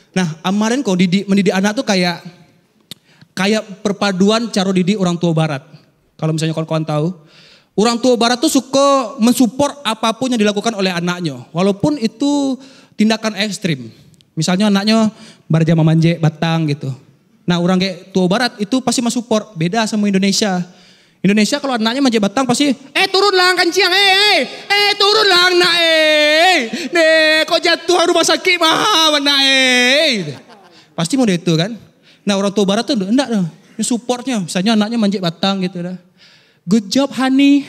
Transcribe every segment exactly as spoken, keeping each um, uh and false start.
Nah, Ama den ko didik, mendidik anak tu kayak, kayak perpaduan caro didik orang tua barat. Kalau misalnya kawan-kawan tahu, orang tua barat tu suko mensupport apapun yang dilakukan oleh anaknyo, walaupun itu tindakan ekstrim. Misalnya anaknyo baraja mamanjek batang gitu. Nah, urang kayak tua barat itu pasti mensupport, beda sama Indonesia. Indonesia kalau anaknya manjek batang pasti, "Eh, turunlah kanciang, eh, eh, eh, turunlah anak, eh, deh, kok jatuh rumah sakit mah, anak, eh." Pasti model itu kan. Nah, orang tua barat tu ndak tu. Ini supportnya, misalnya anaknya manjek batang gitu dah. "Good job, honey.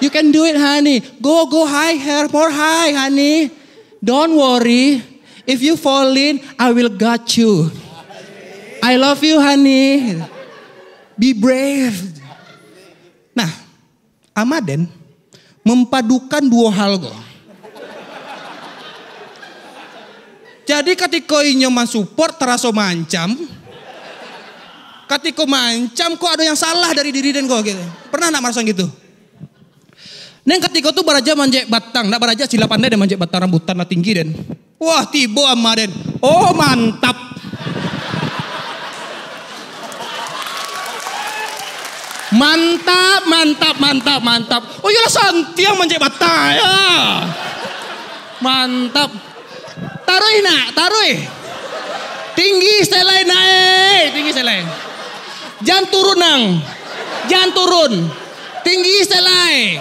You can do it, honey. Go, go higher, more high, honey. Don't worry. If you fall in, I will got you. I love you, honey. Be brave." Nah, Ama den mempadukan duo hal ko. Jadi katiko inyo mansupport taraso maancam, katiko maancam kok ado yang salah dari diri den ko gitu. Pernah ndak maraso gitu? Neng katiko tu baraja manjek batang, ndak baraja sila pandai den manjek batang rambutan lah tinggi den. Wah, tibo ama den. Oh, mantap. Mantap, mantap, mantap, mantap. Oh iyolah, santiang manjek batang, ya. Mantap. Taruih nak, taruih. Tinggi setelai nak, eh. Tinggi setelai. Jan turun nang. Jan turun. Tinggi setelai.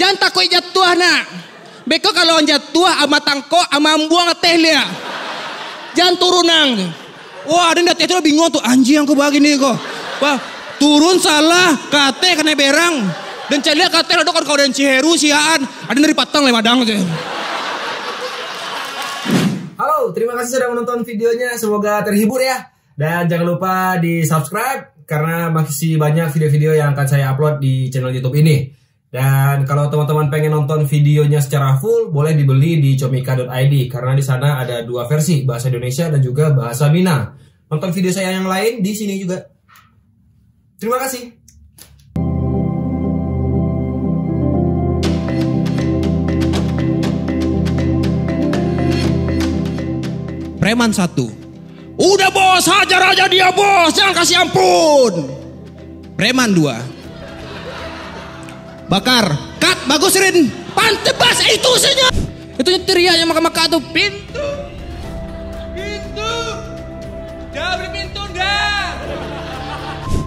Jan takuik jatuah nak. Beko kalau ang jatuah, ama tangkok, ama ambuang ateh liak. Jan turun nang. Wah, den di ateh tu lah bingung tu, anjiang ko bagini ko. Wah, turun salah, ka ateh kanai berang. Den caliak ka ateh lah, dok kan kau den si Heru, si Aan. Ado dari patang lai madang tu. Halo, terima kasih sudah menonton videonya. Semoga terhibur ya. Dan jangan lupa di-subscribe karena masih banyak video-video yang akan saya upload di channel YouTube ini. Dan kalau teman-teman pengen nonton videonya secara full, boleh dibeli di comika dot I D karena di sana ada dua versi, bahasa Indonesia dan juga bahasa Minang. Nonton video saya yang lain di sini juga. Terima kasih. Preman satu. "Udah bos, hajar aja dia bos, jangan kasih ampun." Preman dua. Bakar. Cut, bagus Rin. Pantes bas itu saja. Itu teriak yang maka-maka tu. Pintu. Pintu. Jangan beri pintu dah.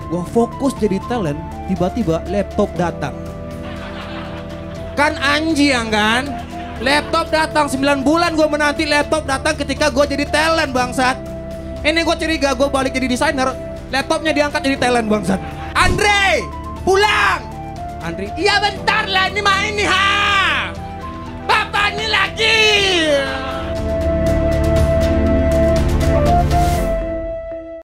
Gua fokus jadi talent, tiba-tiba laptop datang. Kan anjiang kan? Laptop datang, sembilan bulan gua menanti laptop datang ketika gua jadi talent, bangsat. Ini gua curiga, gua balik jadi desainer, laptopnya diangkat jadi talent, bangsat. "Andre, pulang!" Andre, "Iya bentar lah, ini main nih, ha! Bapak ini lagi!"